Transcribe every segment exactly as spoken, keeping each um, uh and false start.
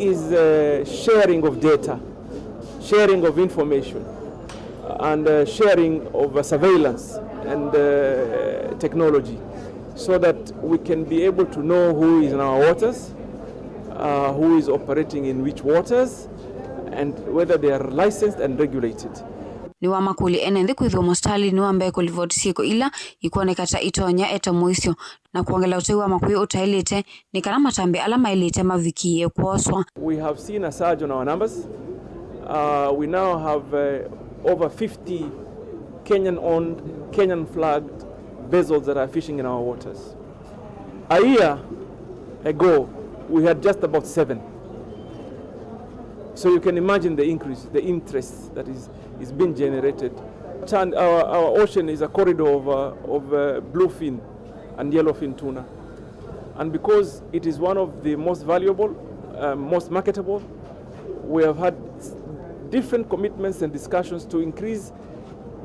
is, uh, sharing of data, sharing of information, and, uh, sharing of, uh, surveillance and, uh, technology, so that we can be able to know who is in our waters, uh, who is operating in which waters, and whether they are licensed and regulated. Nĩwamakũlya ene nthĩ kwĩthĩwa mũsitalĩ nĩ wa mbee kũlivoti syĩko ila ikwoneka ta itonya eta mũisyo na kwongela ũtei wa makũyũ ũtaĩlĩte nĩ kana matambya ala maĩlĩte mavikĩĩe kwoswa. We have seen a surge on our numbers. Uh, we now have, uh, over fifty Kenyan-owned, Kenyan-flagged vessels that are fishing in our waters. A year ago, we had just about seven. So you can imagine the increase, the interest that is, is being generated. And our, our ocean is a corridor of, uh, of, uh, bluefin and yellowfin tuna. And because it is one of the most valuable, uh, most marketable, we have had different commitments and discussions to increase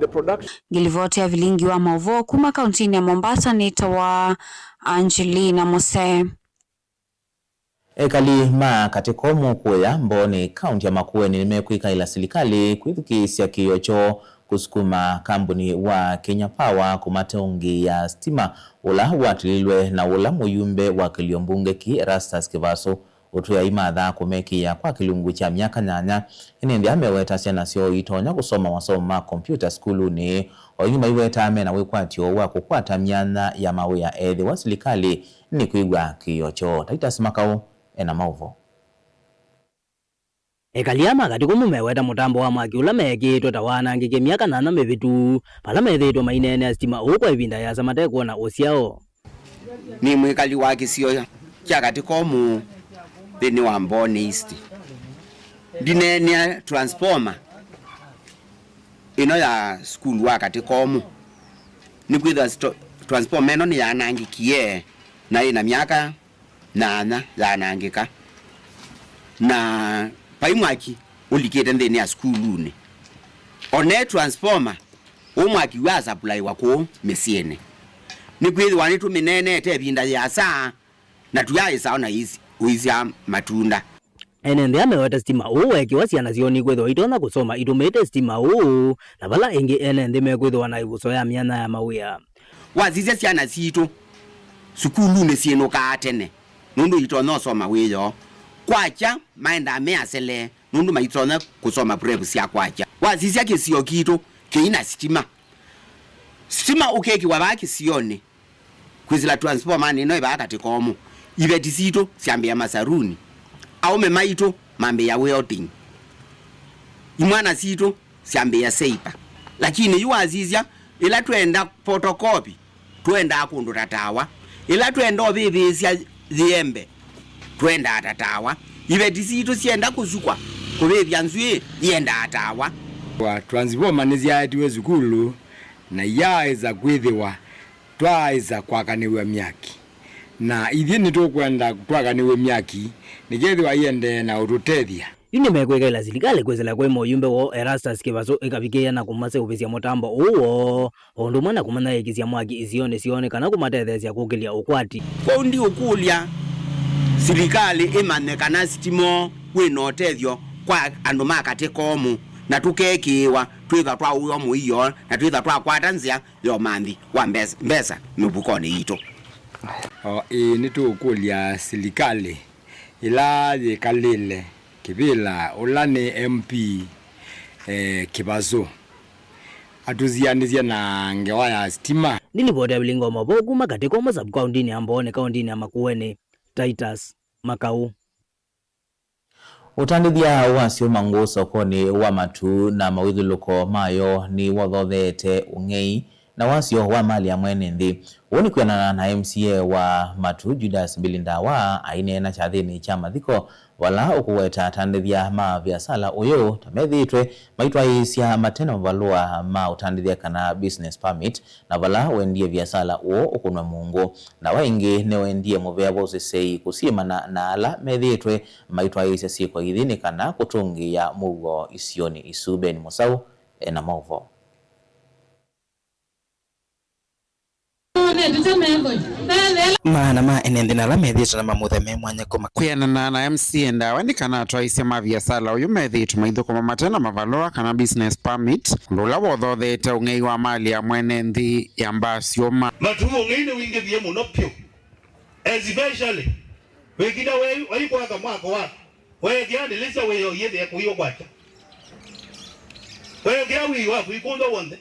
the production. Ngilivoti ya vilingi wa maũvoo kuma kauntinĩ ya Mombasa nĩtawa Angelina Mose. Ekali ma Katikomu kũya Mbooni, kaunti ya Makueni, nĩmekwĩkaĩla silikalĩ kwĩthukĩĩsya kĩĩo kyoo kũsukuma kambuni wa Kenya Power kũmatũngĩĩa sitima ũla watililwe na ũla mũyumbe wa kĩlio mbunge kĩ Erastus Kĩvasũ ũtwĩai mathaa kũmekĩĩa kwa kĩlungu kya myaka nyanya. Ĩndĩ nthĩ amewetasya nasyo itonya kũsoma masomo ma kompiuta sukulunĩ, o ĩngĩ maiwetaa mena wĩkwatyo wa kũkwata myanya ya mawĩa ethĩwa silikalĩ nĩkwĩw'a kĩĩo kyoo. Titus Makau ena maũvoo. Ekali aa ma Katikomu meweta mũtambo wa mwaki ũla meekĩĩtwe ta waanangĩke myaka nyanya mĩvĩtu, vala methĩĩtwe maineenea sitima ũũ kwa ĩvinda yĩasa matekwona ũsyao. Nĩ mwĩkali wa kĩsio kya Katikomu nthĩnĩ wa Mbooni East. Ndineenea transformer ĩno ya sukulu wa Katikomu, nĩkwĩthĩwa sto-, transformer ĩno nĩyanangĩkie na ĩna myaka nyanya yanangĩka, na vai mwaki ũlikĩte nthĩnĩ ya sukulunĩ. One transformer, ũũ mwaki wasapulaiwa kũũ mĩsyĩnĩ. Nĩkwĩthĩwa nĩtũmĩneenete ĩvinda yĩasa, na tũyaaĩsa ona ĩis-, ũisya matunda. Ene nthĩ ameweta sitima ũũ weekĩwa syana syoo nĩkwĩthĩwa itonya kũsoma itũmĩĩte sitima ũũ, na vala ĩngĩ ene nthĩ mekwĩthĩwa na ĩvuso ya myanya ya mawĩa. Wasisya syana sitũ sukulunĩ syĩnũkaa tene, nũndũ itonya ũsoma wĩoo. Kwakya maendaa me asele, nũndũ maitonya kũsoma prep sya kwakya. Wasisya kĩsio kitũ kĩi na sitima. Sitima ũkekĩwa vaa kĩsionĩ, kwĩsĩla transformer ĩno ĩvaa Katikomu. Iveti sitũ syambĩĩa masaruni. Aũme maitũ mambĩĩa welding. Imwana sitũ syambĩĩa seipa. Lakini yu wasisya, ĩla twenda photocopy, twendaa kũndũ ta tawa. Ĩla twenda ũvĩvĩĩsya yĩembe, twendaa ta tawa. Iveti sitũ syenda kũsukwa kũvĩvya nzw'ĩĩ, iendaa tawa. Wa transformer nĩsyaetiwe sukulu, na iyaaĩsa kwĩthĩwa twaaĩsa kwakanĩw'a myaki. Na ithyĩ nĩtũkwenda twakanĩw'e myaki, nĩkethĩwa iendee na ũtũtethya. Yu nĩmekwĩkaĩla silikalĩ kwĩsĩla kwĩ mũyumbe woo Erastus Kĩvasũ ĩkavikĩĩa na kũmaseũvĩsya mũtambo ũũ woo, o ũndũ ũmwe na kũmanyaĩĩkĩsya mwaki isionĩ syoo nĩ kana kũmatetheesya kũkĩlya ũkwati. Kwoou ndiũkũlya silikalĩ ĩmanye kana sitima wĩ na ũtethyo kwa andũ ma Katikomu, na tũkekĩĩwa twĩthwa twaũĩwa mũio na twĩthwa twakwata nzĩa ya ũmanthi wa mbesa, mbesa mĩvukonĩ yitũ. O, ĩĩ, nĩtũũkũlya silikalĩ ĩla yĩkalĩle kĩvĩla, ũla nĩ M P, eh, Kĩvasũ, atũsianĩsye na ngewa ya sitima. Nĩ livoti ya vilingi wa maũvoo kuma Katikomu sub-kauntinĩ ya Mbooni, kauntinĩ ya Makueni, Titus Makau. Ũtandĩthya wa syũma ngũũ sokonĩ wa matu na mawĩthyũlũko mayo nĩwothotheete ũng'ei na wasyo wa mali ya mwene nthĩ. Ũu nĩ kwĩanana na M C A wa matu, Judas Mbili Ndawa, aineena kyathĩnĩ kya mathiko, vala ũkũweta atandĩthya ma viasala ũyũ ta methĩĩtwe maitwaĩĩsya mate na mavalũa ma ũtandĩthya kana business permit, na vala wendie viasala ũũ ũkũnwe mũngũ. Ndawa ĩngĩ nĩwendie mũvea wa ũseseĩ kũsiĩmana na ala methĩĩtwe maitwaĩĩsya syĩko ithi nĩ kana kũtũngĩĩa mũuo isionĩ isu. Ben Mũsaũ ena maũvoo. Maana ma ene nthĩ na ala methĩĩtwe na mamutha me mwanya kuma kwĩanana na M C A Ndawa nĩ kana atwaĩĩsya ma viasala ũyũ methĩĩtwe maithũkũma mate na mavalũa kana business permit, ũndũ ũla wothotheete ũng'ei wa mali ya mwene nthĩ ya mbaa syũma. Matu ũng'ei nĩwingĩvie mũno vyũ, especially wĩkĩla wei waikwaka mwako waku, weekĩa ndĩlĩsya wĩoo yĩthĩe kũiũkwakya, weekĩa wĩoo waku ikũnthwa w'onthe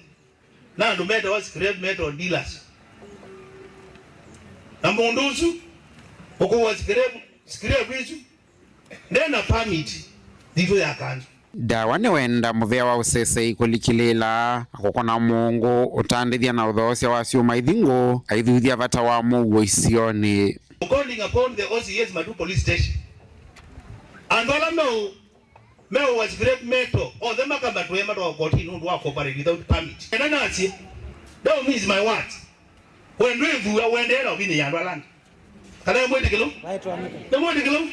na andũ metawa scrap metal dealers. Na mũndũ ũsu ũkũwa scrap, scrap isu nde na permit yitũ ya kanzũ. Ndawa nĩwenda mũvĩa wa ũsesei kũlikĩlĩĩla na kũkũna mũũngũ, ũtandĩthya na ũthoosya wa syũma ithingũ, aithuthya vata wa mũuo isionĩ. Calling upon the O C S Matu Police Station, andũ ala meũ meũwa scrap metal onthe makamatwe matwawa kotini nũndũ wa cooperate without permit. Ena nasye, don't miss my words. We ndwĩthua, ũendeee na ũvinyĩĩa andũ ala angĩ. Kana nĩ mwĩtĩkĩlu? Nĩ mwĩtĩkĩlu?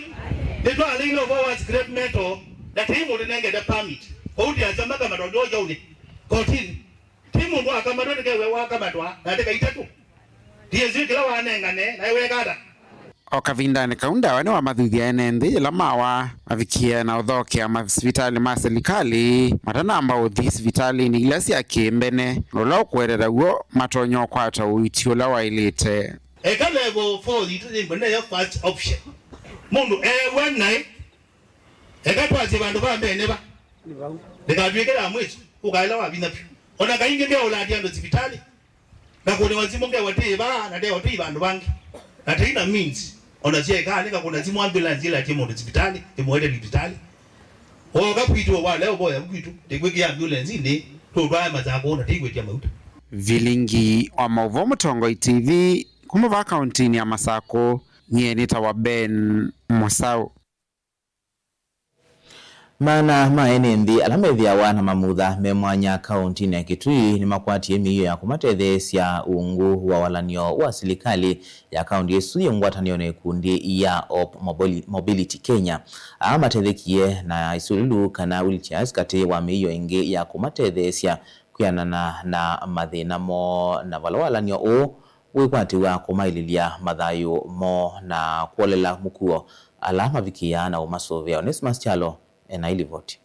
Nĩtwaleile ũvoo wa scrap metal na tei mũndũ nengete permit. Kwoou tiasya makamatwa ndio jaũnĩ kotini. Ti mũndũ wakamatwa nĩkew'a wakamatwa na ndĩka itatũ. Tiesĩ kĩla wanengane na ĩweka ata. O kavindanĩ kau, Ndawa nĩwamathuthya ene nthĩ yĩla mawa mavikie na ũthokea masivitalĩ ma silikalĩ matanamba ũthi sivitalĩnĩ ila sya kĩmbene, ũla ũkũeteta w'o matonya ũkwata ũiiti ũla waĩlĩte. Eka level four yitũ yĩmbwe nĩyo first option. Mũndũ eew'a naĩ, eka twasye vandũ va mbee nĩ va? Ndĩkatw'ĩke ya mwĩso, ũkaĩla wavinya vyũ. O na kaingĩ ngeũlatia andũ sivitalĩ, ngakũnĩwa simũ ngewa twĩ vaa na ndewa twĩ vandũ vangĩ. Na tũi na means o na sya ĩkaa, nĩngakũna simũ ambulance ĩlatie mũndũ sivitalĩ, ĩmũete sivitalĩ. Wooka kwitũ wa leo, voya kwitũ, ndĩkwĩkĩa ambulance nĩ tũtwae Masakũ na tĩikwĩtya mauta. Vilingi wa maũvoo Mũtongoi T V kuma vaa kauntinĩ ya Masakũ, nyie nĩtawa Ben Mũsaũ. Maana ma ene nthĩ ala methĩawa na mamutha me mwanya kauntinĩ ya Kitui nĩmakwatie mĩio ya kũmatetheesya ungu wa walan'yo wa silikalĩ ya kaunti ĩsu yĩ ngwatanĩo na ikundi ya Op Mobili-, Mobility Kenya. Aa matethekie na isululu kana wheelchairs katĩ wa mĩio ĩngĩ ya kũmatetheesya kwĩanana na mathĩna moo, na vala walan'yo ũũ wĩkwatĩw'a kũmaĩlĩlya mathayũ moo na kwolela mũkuo ala mavikĩaa na ũmasũvĩa. Onesmus Kyalo ena ilivoti.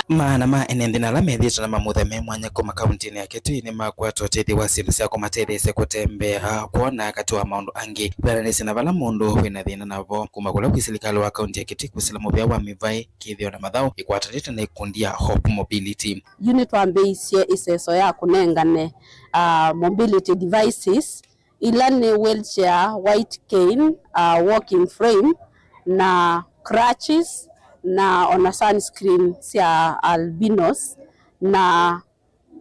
Maana ma ene nthĩ na ala methĩĩtwe na mamutha me mwanya kuma kauntinĩ ya Kitui nĩmakwata ũtethyo wa syĩndũ sya kũmatetheesya kũtembea, kwona, katĩ wa maũndũ angĩ, kwĩananĩsya na vala mũndũ wĩna thĩna navo. Kuma kũla kwĩ silikalĩ wa kaunti ya Kitui kũsĩla mũvea wa mĩvaĩ, kĩthĩo na mathaũ ĩkwatanĩte na ikundi ya Hope Mobility. Yu nĩtwambĩĩisye ĩseso ya kũnengane, ah, mobility devices, ila nĩ wheelchair, white cane, ah, walking frame, na crutches, na ona sunscreen sya albinos, na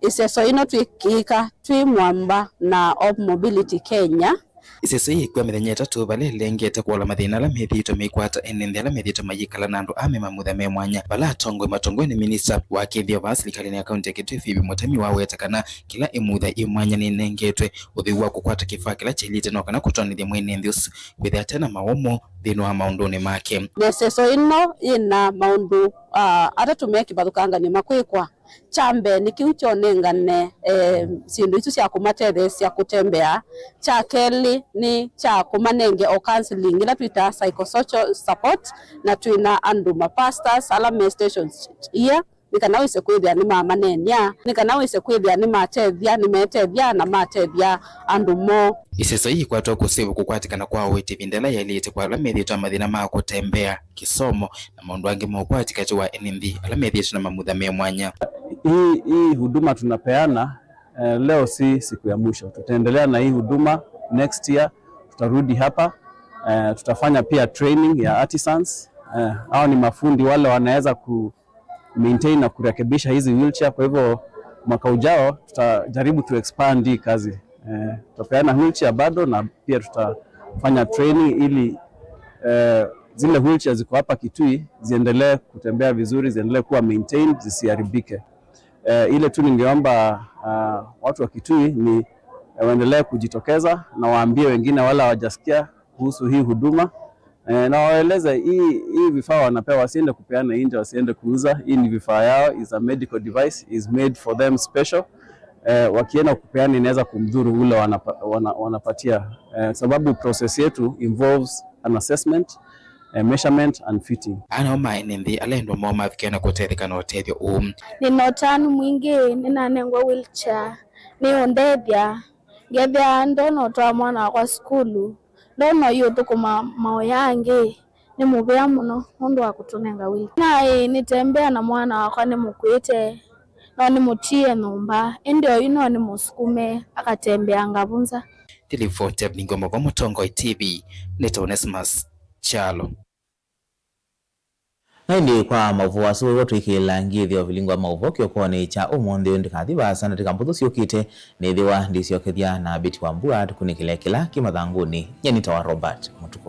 ĩseso ĩno twĩkĩĩka twĩ mwamba na Op Mobility Kenya. Ĩseso ĩĩ ĩkw'a mĩthenya ĩtatũ, vala ĩlengete kũola mathĩna ala methĩĩtwe meikwata ene nthĩ ala methĩĩtwe mayĩkala na andũ aa me mamutha me mwanya, vala atongoi matongoew'e nĩ minista wa kĩthĩo vaa silikalĩnĩ ya kaunti ya Kitui Phoebe Mũtemi waweta kana kĩla ĩmutha yĩ mwanya nĩnengetwe ũtheu wa kũkwata kĩfaa kĩla kyaĩlĩte no kana kũtwaanĩthya mwene nthĩ ũsu kwĩthĩa ate na mawũmũ nthĩnĩ wa maũndũnĩ make. Na ĩseso ĩno yĩ na maũndũ, ah, atatũ me kĩvathũkanganyo makwĩkwa. Kya mbee nĩ kĩu kyonengane, eh, syĩndũ isu sya kũmatetheesya kũtembea. Kya kelĩ nĩ kya kũmanenge o counseling ĩla twĩtaa psychosocial support, na twĩ na andũ ma pastors ala me stations ia, nĩ kana wĩse kwĩthĩa nĩmamaneenea, nĩ kana wĩse kwĩthĩa nĩmatethya, nĩmetethya na matethya andũ moo. Ĩseso ii ikwatwa kũsĩvũ kũkwatĩkana kwa ũĩti ĩvinda ĩla yaĩlĩte kwa ala methĩĩtwe na mathĩna ma kũtembea, kĩsomo, na maũndũ angĩ ma ũkwati katĩ wa ene nthĩ ala methĩĩtwe na mamutha me mwanya. Hii, hii huduma tunapeana, eh, leo si siku ya mwisho. Tutaendelea na hii huduma next year, tutarudi hapa. Eh, tutafanya pia training ya artisans. Eh, hao ni mafundi wale wanaweza ku maintain na kurekebisha hizi wheelchair. Kwa hivyo mwaka ujao tutajaribu tu expand hii kazi. Eh, tutapeana wheelchair bado na pia tutafanya training ili, eh, zile wheelchair ziko hapa Kitui ziendelee kutembea vizuri, ziendelee kuwa maintained, zisiharibike. Eh, ile tu ningeomba, ah, watu wa Kitui ni, eh, waendelee kujitokeza na waambie wengine wale hawajasikia kuhusu hii huduma. Eh, na waeleze hii, hii vifaa wanapewa, wasiende kupeana nje, wasiende kuuza. Hii ni vifaa yao, is a medical device, is made for them special. Eh, wakienda kupeana inaweza kumdhuru ule wanapa, wana, wanapatia, eh, sababu process yetu involves an assessment, eh, measurement and fitting. Ana maene nthĩ ala endwa moo mavikĩe na kũtetheka na ũtethyo ũũ. Nĩ na ũtanu mwingĩ, nĩnanengwa wheelchair, nĩ ũndethya ngethĩa ndona ũtwaa mwana wakwa sukulu, ndona ũyũthũkũma maũya angĩ. Nĩ mũvea mũno nũndũ wa kũtũnenga wheelchair. Naĩ nĩtembea na mwana wakwa nĩmũkuĩte, no nĩmũtie nyũmba, ĩndĩ oyu no nĩmũsukume akatembeanga vũnza. Ndilivoti ya Vilingi wa Maũvoo Mũtongoi T V, nĩ ta Onesmus Kyalo. Na ĩndĩ kwa maũvoo asu, wĩw'a twĩkĩĩla ngĩthĩ ya Vilingi wa Maũvoo kĩokonĩ kya ũmũnthĩ, ndĩkathi vaasa ndatĩka mbũthũ syũkĩte, nĩthĩwa ndĩsyokethya na Beti wa Mbua tũkunĩkĩle kĩla kĩ mathangũnĩ. Nyie nĩtawa Robert Mũtuku.